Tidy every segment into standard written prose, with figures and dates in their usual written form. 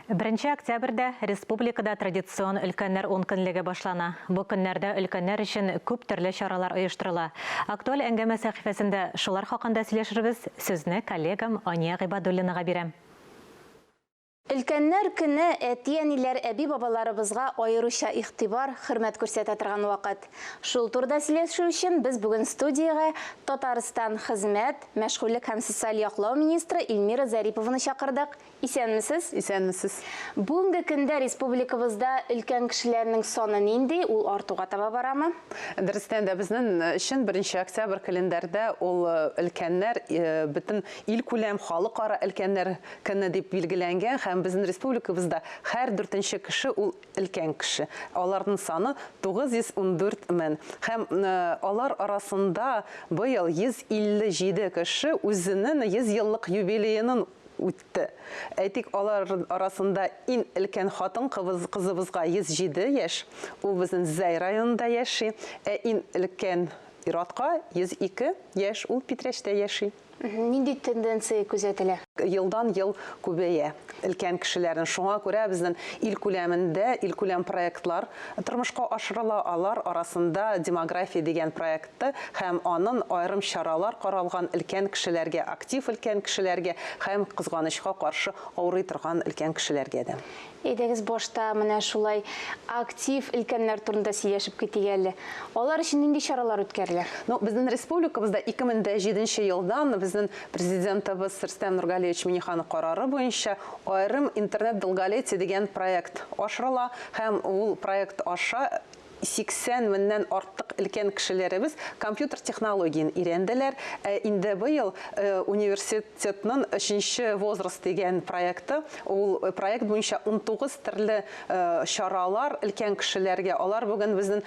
Беренче октябрьдә республикада традицион өлкәннәр ункөнлеге башлана. Бу көннәрдә өлкәннәр өчен күп төрле чаралар оештырыла. Актуаль әңгәмә сәхифәсендә шулар хакында сөйләшербез. Сүзне коллегам Ания Гыйбадуллинага бирәм. Өлкәннәр көне, әти-әниләр, әби-бабаларыбызга аеруча игътибар, хөрмәт күрсәтә торган вакыт. Шул турыда сөйләшү өчен без бүген студиягә Татарстан хезмәт, мәшгульлек һәм социаль яклау министры Эльмира Зарипованы чакырдык. Исәнмесез! Исәнмесез! Бүгенге көндә республикабызда өлкән кешеләрнең саны нинди, ул артуга таба барамы? Дөрестән дә, безнең өчен беренче октябрь календарьдә ул өлкәннәр, бөтен илкүләм, халыкара өлкәннәр көне дип билгеләнгән һәм безнең республикабызда һәр дүртенче кеше ул өлкән кеше. Аларның саны 914 мең. Һәм алар арасында быел 157 кеше үзенең 100 еллык юбилеенын үтте. Әйтик, алар арасында ин өлкән хатын кызыбызга 107 яшь, ул безнең Зәй районында яши, ә ин өлкән ир-атка 102 яшь, ул Питрәчтә яши. Нинди тенденция күзәтелә? Елдан-ел күбәя өлкән кешеләрнең. Шуңа күрә безнең ил күләмендә илкүләм проектлар тормышка ашырыла. Алар арасында Демография дигән проект һәм анын аерым чаралар каралган өлкән кешеләргә, актив өлкән кешеләргә һәм, кызганычка каршы, авырый торган өлкән кешеләргә дә. Әйдәгез, башта менә шулай актив өлкәннәр турында сөйләшеп китик әле. Алар өчен нинди чаралар үткәрелә? Ну, безнең республикабызда 2007 нче елдан безнең Президентыбыз Рөстәм Нургалиевич Миңнеханов карары буенча аерым Интернет долголетие дигән проект ашырыла һәм ул проект аша 80 меннән артык өлкән кешеләребез компьютер технологиен өйрәнделәр. Ә инде быел университетның Өченче возраст дигән проекты, ул проект буенча 19 төрле чаралар өлкән кешеләргә, алар бүген безнең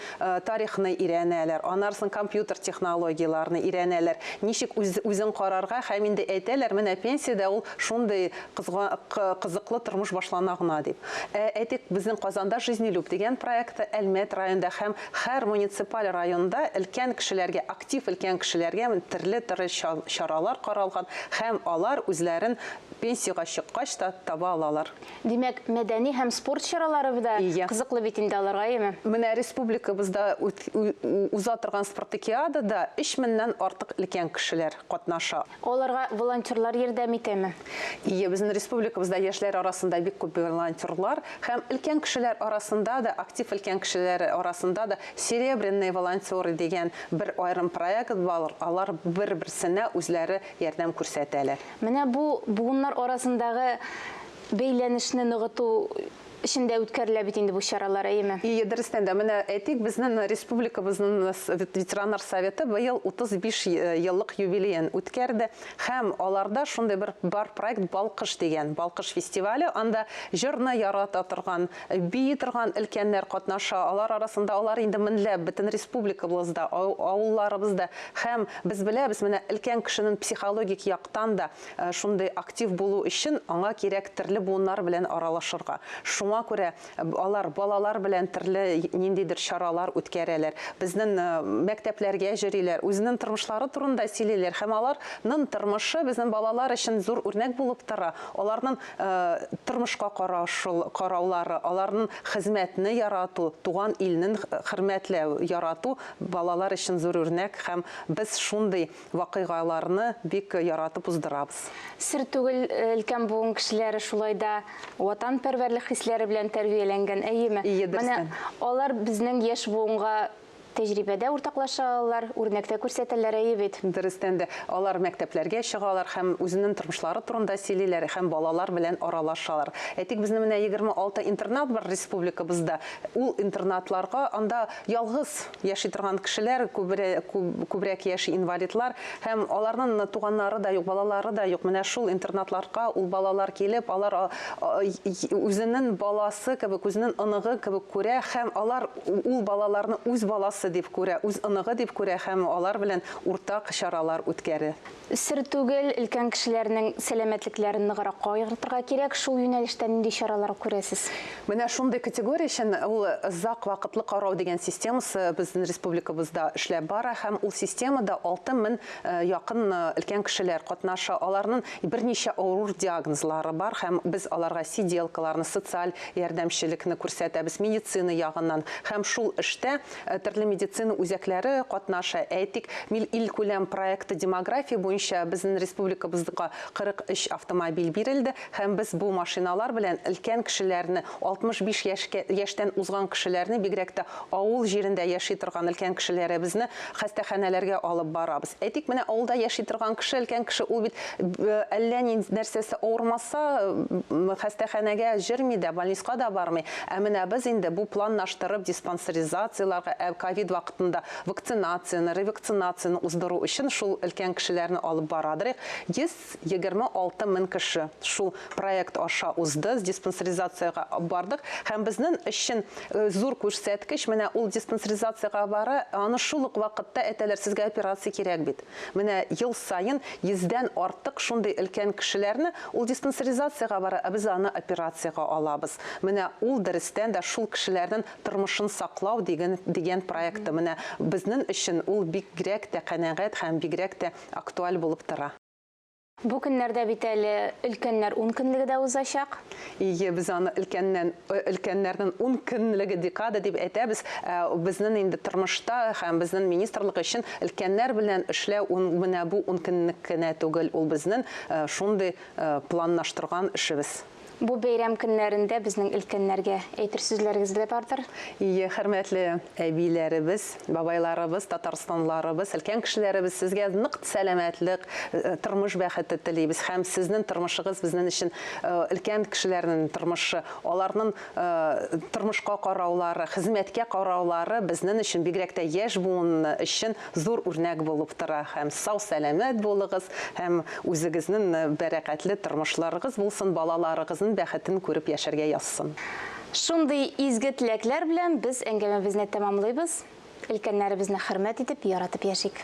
тарихны өйрәнәләр, аннан соң компьютер технологияләрне өйрәнәләр, ничек үзен карарга һәм инде әйтәләр, менә пенсиядә ул шундый кызыклы тормыш башлана гына дип. Ә, әйтик, безнең Казанда Жизнелюб дигән проекты Әлмәт районында һәм һәр муниципаль районда өлкән кешеләргә, актив өлкән кешеләргә төрле-төрле чаралар каралган һәм алар үзләрен пенсиягә чыккач та таба алалар. Димәк, мәдәни һәм спорт чаралары да кызыклы бит инде аларга, әйеме? Менә республикабызда уза торган спартакиадада өч меңнән артык өлкән кешеләр катнаша. Аларга волонтерлар ярдәм итәме? Ие, безнең республикабызда яшьләр арасында бик күп волонтерлар һәм өлкән кешеләр арасында да, актив өлкән кешеләр арасында да Серебряные волонтеры дигән бер аерым проект бар, алар бер-берсенә үзләре ярдәм күрсәтәләр. Менә бу буыннар арасындагы бәйләнешне ныгыту эчендә үткәрелә бит инде бу чаралар, әйеме? Ие, дөрестән дә. Менә, әйтик, безнең республикабызның ветераннар советы быел 35 еллык юбилеен үткәрде. Һәм аларда шундый бер бар проект Балкыш дигән, Балкыш фестивале. Анда җырны ярата торган, бии торган өлкәннәр катнаша. Алар арасында алар инде меңләп, бөтен республикабызда, авылларыбызда. Һәм без беләбез, менә өлкән кешенең психологик яктан да Шундый актив булу өчен аңа кирәк төрле буыннар белән аралашырга. Шуңа күрә алар балалар белән төрле ниндидер чаралар үткәрәләр. Безнең мәктәпләргә йөриләр, үзенең тормышлары турында сөйлиләр һәм аларның тормышы безнең балалар өчен зур үрнәк булып тора. Аларның тормышка караулары, аларның хезмәтне ярату, туган илнен хөрмәтләү, ярату балалар өчен зур үрнәк һәм без шундый Вакыйгаларны бик яратып уздырабыз. Сер түгел, өлкән буын кешеләре шулай да ватанпәрвәрлек хисләре белән тәрбияләнгән, әйеме? Ие, дөрестән. Менә алар безнең яшь буынга тәҗрибә дә уртаклаша алалар, үрнәк тә күрсәтәләр, әйе бит? Дөрестән дә, алар мәктәпләргә чыгалар һәм үзенең тормышлары турында сөйлиләр һәм балалар белән аралашалар. Әйтик, безнең менә 26 интернат бар республикабызда. Ул интернатларга анда ялгыз Яши торган кешеләр, күбрәк яши инвалидлар һәм аларның туганнары да юк, балалары да юк. Менә шул интернатларга ул балалар килеп, алар үзенең баласы кебек, үзенең оныгы кебек күрә һәм алар ул балаларны үз баласы баласы дип күрә, үз оныгы дип күрә һәм алар белән уртак чаралар үткәрә. Сер түгел, өлкән кешеләрнең сәламәтлекләрен ныграк кайгыртырга кирәк. Шул юнәлештә нинди чаралар күрәсез? Менә шундый категория өчен ул озак вакытлы карау дигән системасы безнең республикабызда эшләп бара һәм ул системада 6000 якын өлкән кешеләр катнаша. Аларның берничә авыру диагнозлары бар һәм без аларга сиделкаларны, социаль ярдәмчелекне күрсәтәбез медицина ягыннан һәм шул эштә Төрле медицина үзәкләре катнаша. Әйтик, Мил илкүләм проекты демография буенча безнең республикабызга 43 автомобиль бирелде һәм без бу машиналар белән өлкән кешеләрне, 65 яшькә яшьтән узган кешеләрне, бигрәк тә авыл җирендә яши торган өлкән кешеләребезне хастаханәләргә алып барабыз. Әйтик, менә авылда яши торган кеше, өлкән кеше, ул бит әллә ни нәрсәсе авырмаса, хастаханәгә җөрми дә, больниска да бармый. Ә менә без инде бу планнаштырып диспансеризацияләргә, ә ковид вакытында вакцинацияне, ревакцинацияне уздыру өчен шул өлкән кешеләрне алып барадыр. 126 мең кеше шул проект аша узды, диспансеризациягә бардык. Һәм безнең өчен зур күрсәткеч, менә ул диспансеризациягә бара, аны шул ук вакытта әйтәләр, сезгә операция кирәк бит. Менә ел саен йөздән артык шундый өлкән кешеләрне ул диспансеризациягә бара, ә без аны операциягә алабыз. Менә ул дөрестән дә шул кешеләрнең тормышын саклау дигән дигән проекты. Менә безнең өчен ул бигрәк тә канәгать һәм бигрәк тә актуаль булып тора. Бу көннәрдә бит әле өлкәннәр ункөнлеге дә узачак. Ие, без аны өлкәннән, өлкәннәрнең ункөнлеге, декада дип әйтәбез. Ә безнең инде тормышта һәм безнең министрлык өчен өлкәннәр белән эшләү ун, менә бу ункөнлек кенә түгел, ул безнең шундый планлаштырган эшебез. Бу бәйрәм көннәрендә безнең өлкәннәргә әйтер сүзләрегез дә бардыр? Ие, хөрмәтле әбиләребез, бабайларыбыз, татарстанларыбыз, өлкән кешеләребез, сезгә нык сәламәтлек, тормыш бәхете телибез һәм сезнең тормышыгыз безнең өчен өлкән кешеләрнең тормышы, аларның тормышка караулары, хезмәткә караулары безнең өчен, бигрәк тә яшь буын өчен зур үрнәк булып тора. Һәм сау-сәламәт булыгыз һәм үзегезнең бәрәкәтле тормышларыгыз булсын, балаларыгызның бәхетен күреп яшәргә язсын. Шундый изге теләкләр белән без әңгәмәбезне тәмамлыйбыз. Өлкәннәребезне хөрмәт итеп, яратып яшик.